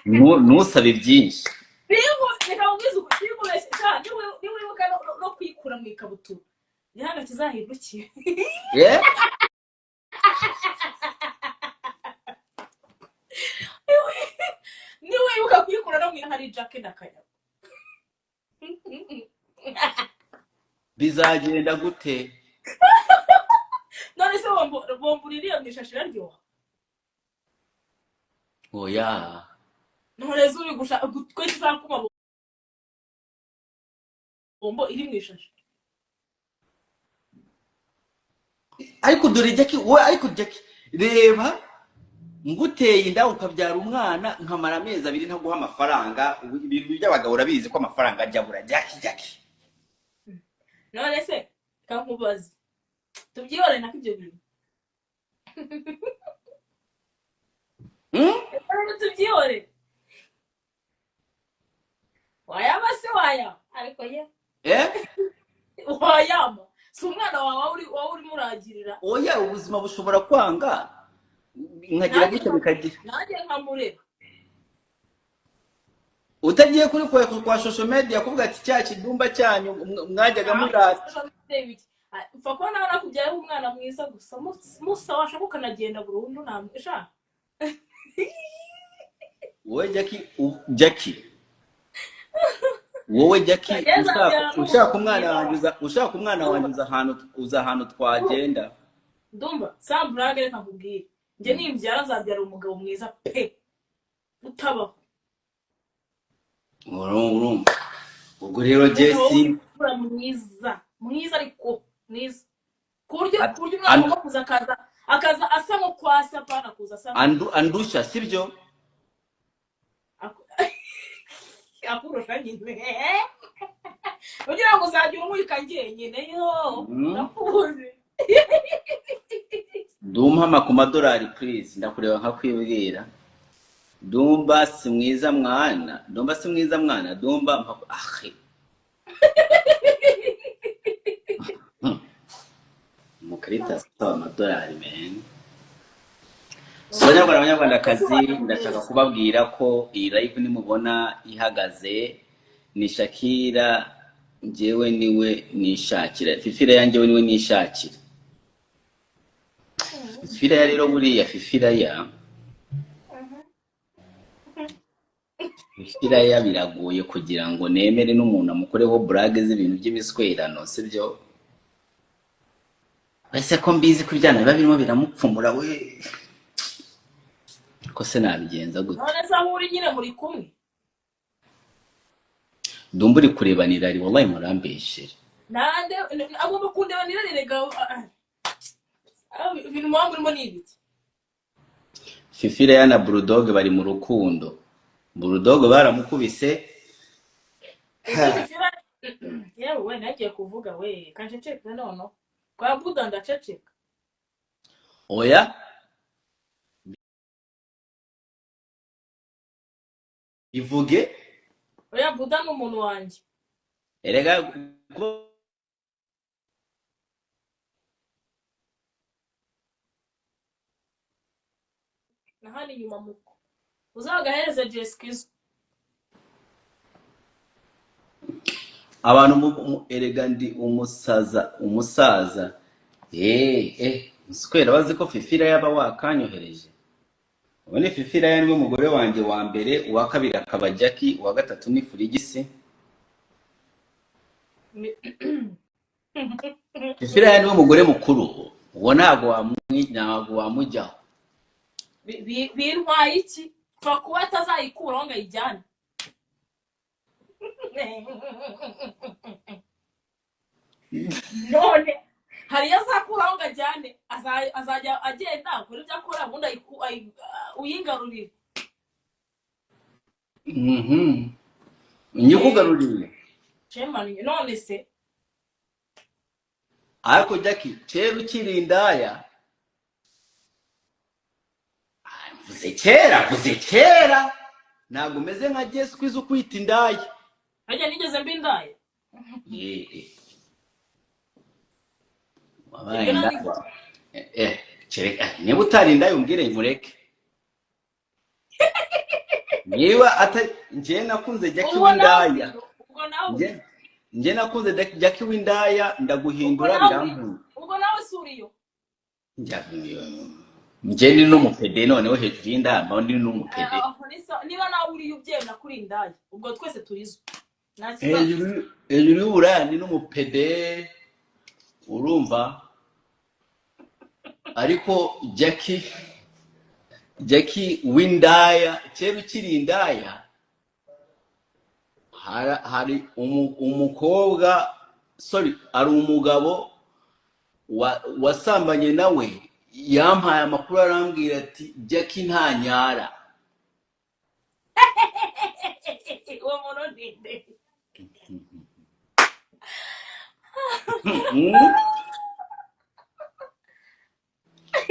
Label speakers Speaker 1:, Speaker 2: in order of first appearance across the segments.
Speaker 1: Ntusabe byinshi.
Speaker 2: Reka nkubwize ukuri, sinkubeshye sha, niwibuka no kwikura mu ikabutura, gihanga kizahindukiye.
Speaker 1: Eh?
Speaker 2: Niwibuka kuyikura no mu hari Jack na Kanyago.
Speaker 1: Bizagenda gute?
Speaker 2: None se bombo iriya mu ishashi iraryoha?
Speaker 1: Oya.
Speaker 2: None se uri gushaka ko izakuma bombo iri mu ishashi?
Speaker 1: Ariko dore Jackie, wowe, ariko Jackie, reba nguteye inda ukabyara umwana, nkamara amezi 2 ntaguha amafaranga. Ubu ibintu by'abagabo urabizi ko amafaranga ajya abura. Jackie, Jackie.
Speaker 2: None se kankubaze, tubyihorere nako ibyo bintu.
Speaker 1: Hmm?
Speaker 2: Rero tubyihorere, wayama se wayama, ariko ye.
Speaker 1: Eh?
Speaker 2: Wayama si umwana wawe uri wowe urimo uragirira.
Speaker 1: Oya, ubuzima bushobora kwanga nkagira
Speaker 2: Nanjye
Speaker 1: gutya bikagira.
Speaker 2: Nanjye nkamurera.
Speaker 1: Utagiye kuri kwa social media kuvuga ati cya kidumba cyanyu mwajyaga murata.
Speaker 2: Upfa kuba nawe nakubyayeho umwana mwiza gusa, musa washaka ukanagenda burundu ntabwo sha.
Speaker 1: Wowe Jackie, Jackie, wowe Jackie,
Speaker 2: Yeza abyara
Speaker 1: ushaka
Speaker 2: n'umugabo
Speaker 1: umwana
Speaker 2: mwiza.
Speaker 1: wanjye, ushaka umwana wanjye, uza ahantu twagenda.
Speaker 2: Ndumva samburage, reka nkubwire, njye nimbyara nzabyara umugabo mwiza pe utabaho.
Speaker 1: Urumva ubwo rero
Speaker 2: Umugabo
Speaker 1: Jesse
Speaker 2: w'imfura mwiza mwiza, ariko mwiza ku buryo umwana agomba kuza akaza asa nko kwa se, apana kuza asa nko
Speaker 1: andusha, sibyo?
Speaker 2: Akurusha nyine, kugira ngo uzajya umwika njyenyine yo. Ndakuzi.
Speaker 1: Dumpa ku madolari please, ndakureba nkakwibwira. Dumba si mwiza mwana, Dumba si mwiza mwana, Dumba mpa ahe. Mukarita asaba amadolari man. So banyarwanda, banyarwandakazi, ndashaka kubabwira ko iyi live nimubona ihagaze ni Shakira, njyewe niwe nishakira. Fifira yanjye niwe nishakira. Fifira ya rero buriya Fifira ya biragoye kugira ngo nemere n'umuntu amukoreho burage z'ibintu by'imiswerano, sibyo? Ese ko mbizi ko ibyana biba birimo biramupfumura we, ko se nabigenza gute?
Speaker 2: None se aho uri nyine muri kumwe?
Speaker 1: Ndumva uri kurebanira ari wallahi murambeshere.
Speaker 2: Nande agomba kundeba nirarerega ibintu muba murimo ni ibiki?
Speaker 1: Fifira ya na Bulldog bari mu rukundo. Bulldog baramukubise.
Speaker 2: Ese Fifira, yewe we, nagiye kuvuga we, kanceceke noneho kwa Buda ndaceceka.
Speaker 1: Oya, ivuge.
Speaker 2: Oya, Buda ni umuntu wanjye.
Speaker 1: Erega kuba
Speaker 2: Na hano inyuma muko uzagahereze Jesikizo.
Speaker 1: Abantu erega ndi umusaza, umusaza. Muswera bazi ko Fifira yaba wakanyohereje. Ubu ni Fifira ya niwe mugore wanjye wa mbere, uwa kabiri akaba Jackie, uwa gatatu ni Furigisi. Fifira ya niwe mugore mukuru, uwo ntabwo wamujyaho.
Speaker 2: Bintwaye iki? Pfa kuba atazayikuraho ngo ayijyane. None hari iyo azakuraho ngo ajyane, azajya agenda akora ibyo akora, ubundi uyingarurire.
Speaker 1: Nyikugarurire.
Speaker 2: Shema, none se?
Speaker 1: Ariko Jackie, kera ukiri indaya, mvuze kera, mvuze kera, ntabwo umeze nka Jesse kwiza ukwita indaya.
Speaker 2: Harya nigeze mba indaya?
Speaker 1: Yee. Wabaye
Speaker 2: Ibyo nari
Speaker 1: indaya. Kereka niba utari indaya umbwire nkureke. Niba atari njye nakunze Jackie
Speaker 2: Ubwo nawe
Speaker 1: w'indaya.
Speaker 2: uriyo, ubwo nawe
Speaker 1: Njye
Speaker 2: uriyo.
Speaker 1: Njye nakunze Jackie w'indaya,
Speaker 2: Ubwo
Speaker 1: ndaguhindura
Speaker 2: nawe uriyo.
Speaker 1: birankunda.
Speaker 2: Ubwo nawe si uriyo.
Speaker 1: Njye ni n'umupede, noneho hejuru y'indaya mba ndi n'umupede.
Speaker 2: Aho ni sawa. Niba nawe uriyo ubyemera kuri indaya, ubwo twese turizo, nta kibazo.
Speaker 1: Hejuru y'uburaya ni n'umupede, urumva? Ariko Jackie w'indaya, kera ukiri indaya, hari umukobwa, sorry, hari umugabo wasambanye nawe, yampaye amakuru, arambwira ati: "Jackie ntanyara."
Speaker 2: Uwo muntu ni nde?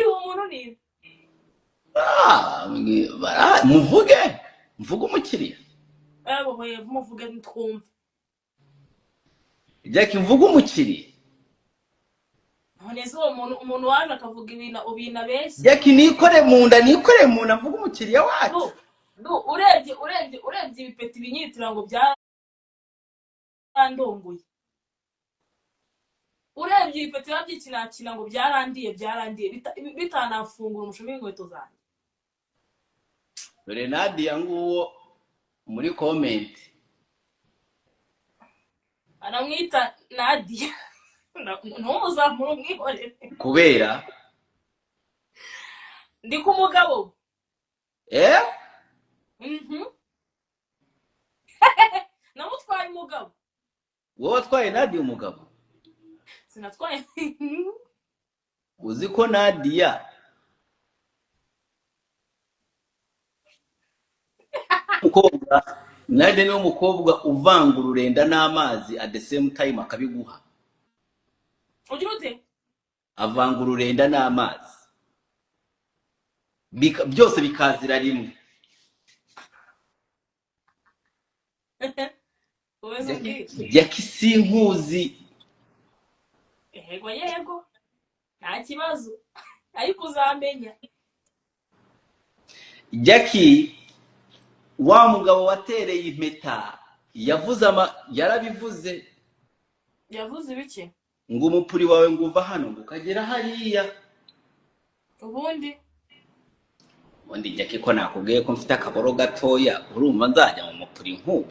Speaker 2: Uwo muntu ni nde?
Speaker 1: Ah, muvuge, mvuge umukiriya.
Speaker 2: Ego, muvuge twumve.
Speaker 1: Jackie, mvuge umukiriya.
Speaker 2: None se uwo muntu, umuntu waje akavuga ibintu abeshya?
Speaker 1: Jackie, nikore mu nda, nikore mu nda, mvuge umukiriya wacu.
Speaker 2: Du urebye ibipeti binyitira ngo byarandongoye, urebye ibipeti biba byikinakina ngo byarandiye, bitanafungura umushumi w'inkweto zanjye.
Speaker 1: Dore Nadia nguwo muri comment.
Speaker 2: Aramwita Nadia, ntumuzamure, umwihorere.
Speaker 1: Kubera?
Speaker 2: Ndi ku mugabo.
Speaker 1: Eh.
Speaker 2: Mhm. Namutwaye umugabo.
Speaker 1: Wowe watwaye Nadia umugabo?
Speaker 2: Sinatwaye.
Speaker 1: Uzi ko Nadia umukobwa, Nadia niwe mukobwa uvanga ururenda n'amazi at the same time akabiguha.
Speaker 2: Ugira ute?
Speaker 1: Avanga ururenda n'amazi, byose bikazira rimwe.
Speaker 2: Wowe umbwire.
Speaker 1: Jackie, sinkuzi.
Speaker 2: Yego, nta kibazo, ariko uzamenya.
Speaker 1: Jackie, wa mugabo watereye impeta yavuze ama yarabivuze.
Speaker 2: Yavuze ibiki?
Speaker 1: Ngo umupuri wawe ngo uva hano ngo ukagera hariya.
Speaker 2: Ubundi?
Speaker 1: Ubundi Jackie, ko nakubwiye ko mfite akaboro gatoya, urumva nzajya mu mupuri nk'uwo?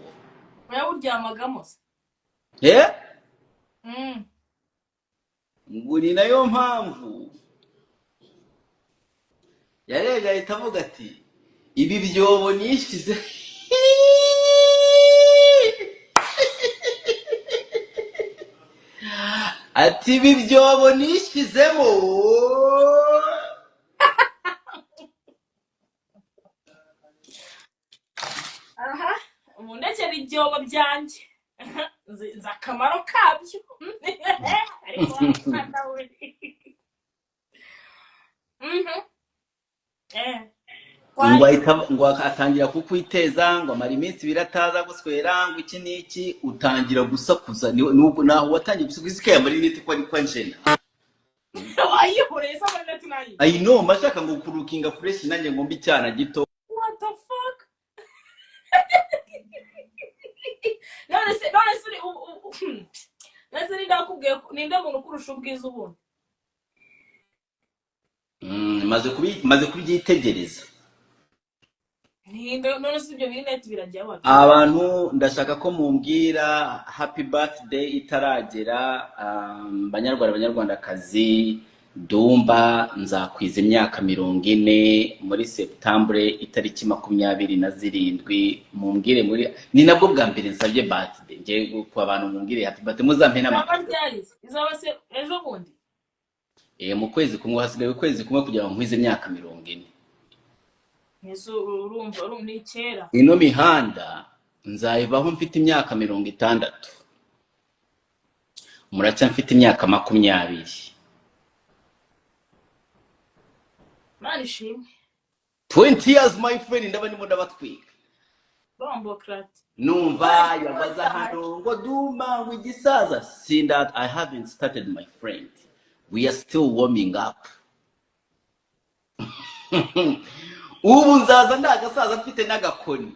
Speaker 2: Wayawuryamagamo se?
Speaker 1: Eh.
Speaker 2: Mm.
Speaker 1: Ngo ni nayo mpamvu yarebye ahita avuga ati: "Ibi byobo nishize." Ati: "Ibi byobo nishizemo."
Speaker 2: Aha mundekere ibyobo byanjye, nzi akamaro kabyo, ariko wa mwana we. Eh.
Speaker 1: Ngo ahita, ngo atangira kukwiteza, ngo amara iminsi 2 ataza guswera, ngo iki n'iki, utangira gusakuza. Nubwo naho watangiye gusakuza ikaye amarinete ko ari kwa njena.
Speaker 2: Wayihoreye se amarinete nayo?
Speaker 1: I know, mashaka ngo kurukinga fresh, nanjye ngo mbe icyana gito.
Speaker 2: What the fuck? None se none se ninde wakubwiye ninde muntu ukurusha ubwiza ubundi?
Speaker 1: Maze kubyitegereza.
Speaker 2: Ninde? None se ibyo birinete birajya wapi?
Speaker 1: Abantu, ndashaka ko mumbwira happy birthday itaragera. Banyarwanda, banyarwandakazi, Dumba nzakwiza imyaka 40 muri Septembre itariki 27. Mumbwire muri, ni nabwo bwa mbere nsabye birthday ngiye ku abantu, mumbwire happy birthday, muzampe
Speaker 2: Izaba
Speaker 1: n'amakuru.
Speaker 2: ryari se? Izaba se ejo bundi?
Speaker 1: Eh, mu kwezi kumwe, hasigaye ukwezi kumwe kugira ngo nkwize imyaka 40.
Speaker 2: Ese urumva ni kera.
Speaker 1: Ino mihanda nzayivaho mfite imyaka 60, muracya mfite imyaka 20.
Speaker 2: Mana ishimwe.
Speaker 1: 20 years, my friend, ndaba ndimo ndabatwika.
Speaker 2: Bombocrat.
Speaker 1: Numva
Speaker 2: Mana ishimwe.
Speaker 1: yabaza hano ngo Duma, ngo igisaza see that I haven't started, my friend, we are still warming up. Ubu nzaza ndi agasaza mfite n'agakoni.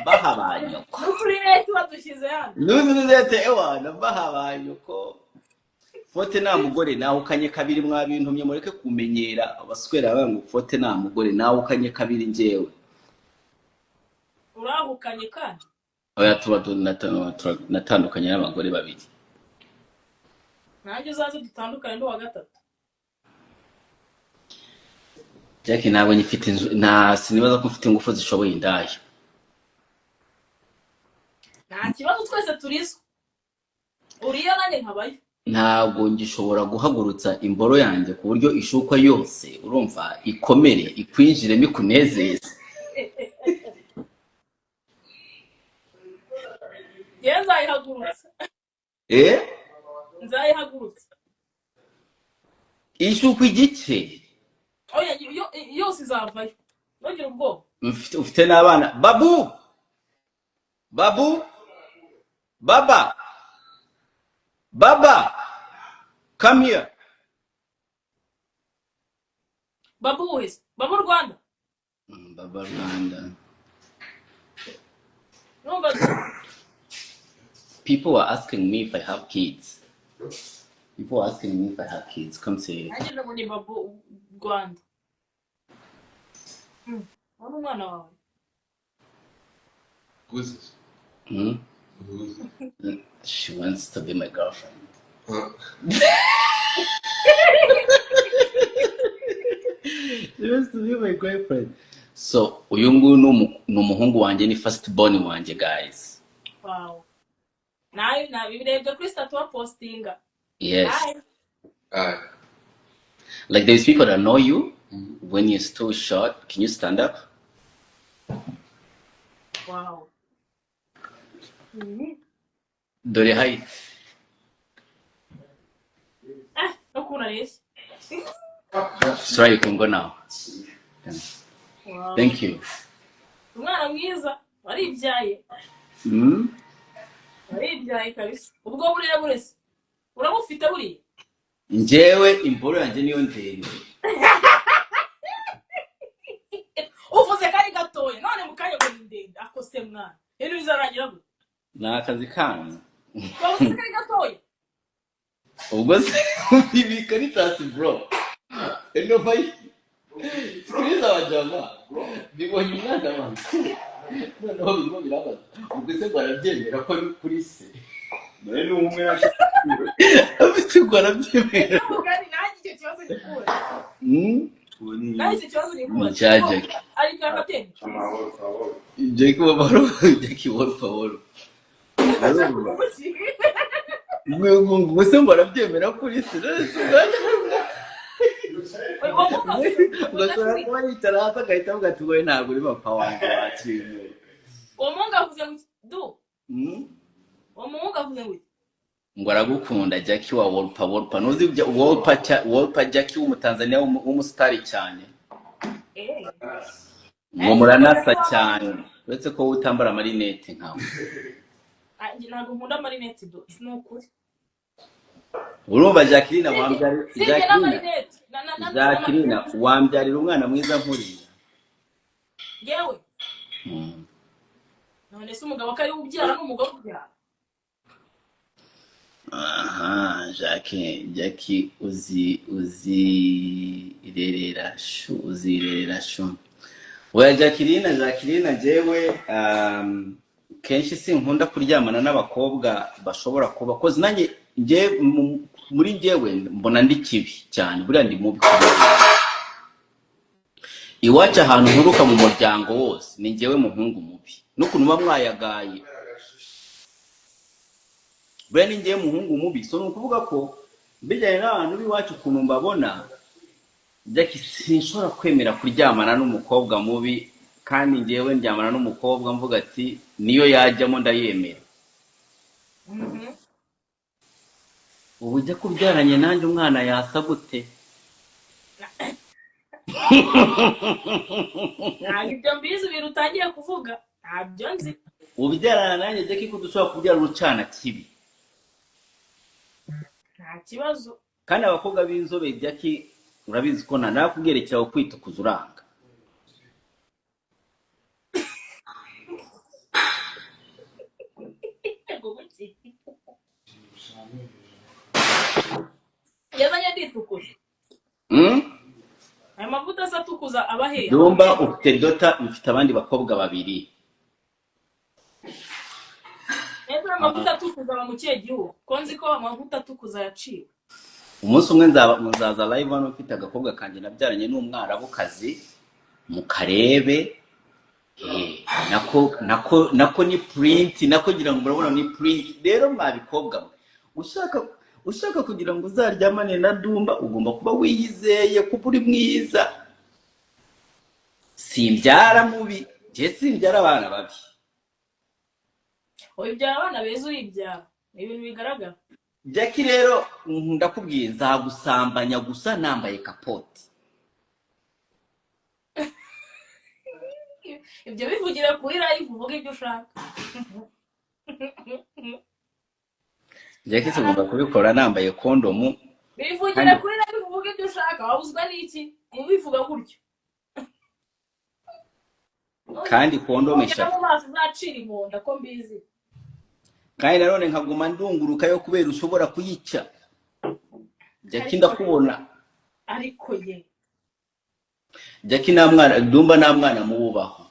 Speaker 1: Mbaha ba nyoko.
Speaker 2: N'uturinete badushyize hano.
Speaker 1: N'uturinete, ewana, mbaha ba nyoko. Fote nta mugore, nawukanye kabiri. Mwabintumye, mureke kumenyera. Abaswera bavuga ngo fote nta mugore, nawukanye kabiri njyewe.
Speaker 2: Urahukanye kandi?
Speaker 1: Oya, tuba natandukanye n'abagore babiri.
Speaker 2: Nanjye uzaze dutandukane n'uwa gatatu.
Speaker 1: Jack, ntabwo nyifite inzu, nta sinibaza ko mfite ingufu zishoboye indaya.
Speaker 2: Nta kibazo, twese turizo, uriyo nanjye nkabayo.
Speaker 1: Ntabwo ngishobora guhagurutsa imboro yanjye ku buryo ishukwa yose, urumva, ikomere, ikwinjiremo, ikunezeze.
Speaker 2: Njyewe nzayihagurutsa.
Speaker 1: Eh.
Speaker 2: Nzayihagurutsa.
Speaker 1: Ishukwa igice.
Speaker 2: Oya, yose izavayo, ntugire ubwoba.
Speaker 1: Ufite n'abana. Babu, babu, baba, baba, come here.
Speaker 2: Babu wese, babu Rwanda.
Speaker 1: Baba Rwanda.
Speaker 2: Numva.
Speaker 1: People were asking me if I have kids. People were asking me if I have kids. Come say.
Speaker 2: Nanjye ngo ni babu Rwanda. Wari umwana wawe.
Speaker 3: Who is this?
Speaker 1: Hmm?
Speaker 3: Who is this?
Speaker 1: She wants to be my girlfriend.
Speaker 3: Huh?
Speaker 1: She wants to be my girlfriend. So uyu nguyu ni umuhungu wanjye, ni first born wanjye, guys.
Speaker 2: Wawe nawe nabirebye kuri status wa postinga.
Speaker 1: Yes.
Speaker 2: Hi.
Speaker 3: Alright.
Speaker 1: Like, there's people that know you when you're still short. Can you stand up?
Speaker 2: Wow.
Speaker 1: Dore height.
Speaker 2: Eh, no kuntu areshya.
Speaker 1: Sorry, you can go now.
Speaker 2: Wow.
Speaker 1: Thank you.
Speaker 2: Umwana mwiza, waribyaye. Waribyaye kabisa. Ubwo burebure se urabufite buriya?
Speaker 1: Njyewe imboro yanjye niyo ndende.
Speaker 2: Uvuze ko ari gatoya, none mu kanya ngo ni ndende. Ako se mwana, rero bizarangira gute?
Speaker 1: Ni akazi kanyu.
Speaker 2: Wavuze ko ari gatoya.
Speaker 1: Ubwo se ibi karitasi, bro, eno fayi, sikiliza, wajama bibonye umwana wanjye, noneho birimo birabaza ubwo se ngo arabyemera ko ari kuri se.
Speaker 4: Nawe ni umwe yaje.
Speaker 1: Afite ngo arabyemera.
Speaker 2: Ese mugani, nanjye icyo kibazo gikura. Nanjye icyo kibazo gikura.
Speaker 1: Cya Jack.
Speaker 2: Ari karatene.
Speaker 4: Amahoro, amahoro.
Speaker 1: Jack wabaro, Jack wolfa wolo. Ubwo se ngo arabyemera kuri se, none se ubwo ashobora kuba yicara hasi agahita avuga ati: "Wowe ntabwo uri papa wanjye wakiriye."
Speaker 2: Uwo muhungu avuze ngo du. Uwo muhungu avuze ngo iki?
Speaker 1: Ngo aragukunda, Jackie wa Wolpa. Wolpa, ntuzi Wolpa Wolpa Jackie w'Umutanzania w'umusitari cyane.
Speaker 2: Eh.
Speaker 1: Ngo muranasa cyane, uretse ko wowe utambara amarinete nkawe.
Speaker 2: Ah, njye ntabwo nkunda amarinete do, ni ukuri.
Speaker 1: Urumva Jacqueline wambyarira
Speaker 2: Sibye
Speaker 1: Jacqueline
Speaker 2: n'amarinete na
Speaker 1: Jacqueline wambyarira umwana mwiza nkuriya?
Speaker 2: Yewe. None se umugabo ko ari we ubyara n'umugore ubyara?
Speaker 1: Aha, Jackie, Jackie, uzi uzirerera shu, uzirerera shu. Oya Jacqueline, Jacqueline, jewe kenshi sinkunda kuryamana n'abakobwa bashobora kuba koze nanjye nje muri njyewe mbona ndi kibi cyane. Buriya ndi mubi kubi. Iwacu ahantu nturuka mu muryango wose ni njyewe muhungu mubi, n'ukuntu muba mwayagaye, buriya ni njyewe muhungu mubi. So ni ukuvuga ko bijyanye n'abantu b'iwacu ukuntu mbabona, Jackie, sinshobora kwemera kuryamana n'umukobwa mubi, kandi njyewe ndyamana n'umukobwa mvuga ati niyo yajyamo ndayemera. Ubu ujya kubyaranye nanjye umwana yasa gute?
Speaker 2: Ntabwo ibyo mbizi, ibintu utangiye kuvuga ntabyo nzi.
Speaker 1: Ubyarana nanjye, Jackie, ko dushobora kubyara urucana kibi.
Speaker 2: Nta kibazo.
Speaker 1: Kandi abakobwa b'inzobe, Jackie, urabizi ko nta nakubwerekera kwitukuza uranga.
Speaker 2: Yazanye nditukuza.
Speaker 1: Hmm?
Speaker 2: Ayo mavuta asa atukuza aba he?
Speaker 1: Dumba, ufite daughter, mfite abandi bakobwa babiri.
Speaker 2: Neza, ayo mavuta atukuza aba mu kihe gihugu, ko nzi ko amavuta atukuza yaciwe?
Speaker 1: Umunsi umwe nzaba muzaza live hano mfite agakobwa kanjye nabyaranye n'umwarabukazi, mukarebe. Nako ni print, nako ngira ngo murabona ni print. Rero mwa bikobwa mwe, ushaka kugira ngo uzaryamane na Dumba, ugomba kuba wiyizeye, kuba uri mwiza. Simbyara mubi, njye simbyara abana babi.
Speaker 2: Ubibyara abana beza, uribyara, ni ibintu bigaragara.
Speaker 1: Jackie rero, ndakubwiye, nzagusambanya gusa nambaye kapote.
Speaker 2: Ibyo bivugira kuri live, uvuga ibyo ushaka.
Speaker 1: Jackie, tugomba kubikora nambaye kondomu.
Speaker 2: Bivugira
Speaker 1: Kandi
Speaker 2: kuri live, uvuga ibyo ushaka, wabuzwa n'iki kubivuga gutyo?
Speaker 1: Kandi kondomu
Speaker 2: Nugera
Speaker 1: eshatu
Speaker 2: mu maso uzacira inkonda ko mbizi.
Speaker 1: Kandi nanone nkaguma ndunguruka yo kubera ushobora kuyica, Jackie.
Speaker 2: Ariko
Speaker 1: Ndakubona.
Speaker 2: Ariko ye.
Speaker 1: Jackie, nta mwana, Dumba nta mwana mububaho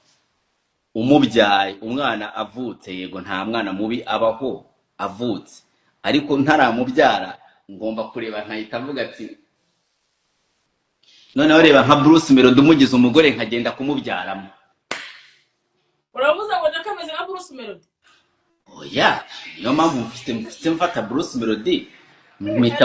Speaker 1: umubyaye umwana avutse. Yego, nta mwana mubi abaho avutse, ariko ntaramubyara ngomba kureba nkahita mvuga ati noneho reba nka Bruce Melody umugize umugore, nkagenda kumubyaramo.
Speaker 2: Uravuze ngo Jack ameze nka Bruce Melody?
Speaker 1: Oya, niyo mpamvu mfite mfata Bruce Melody mpita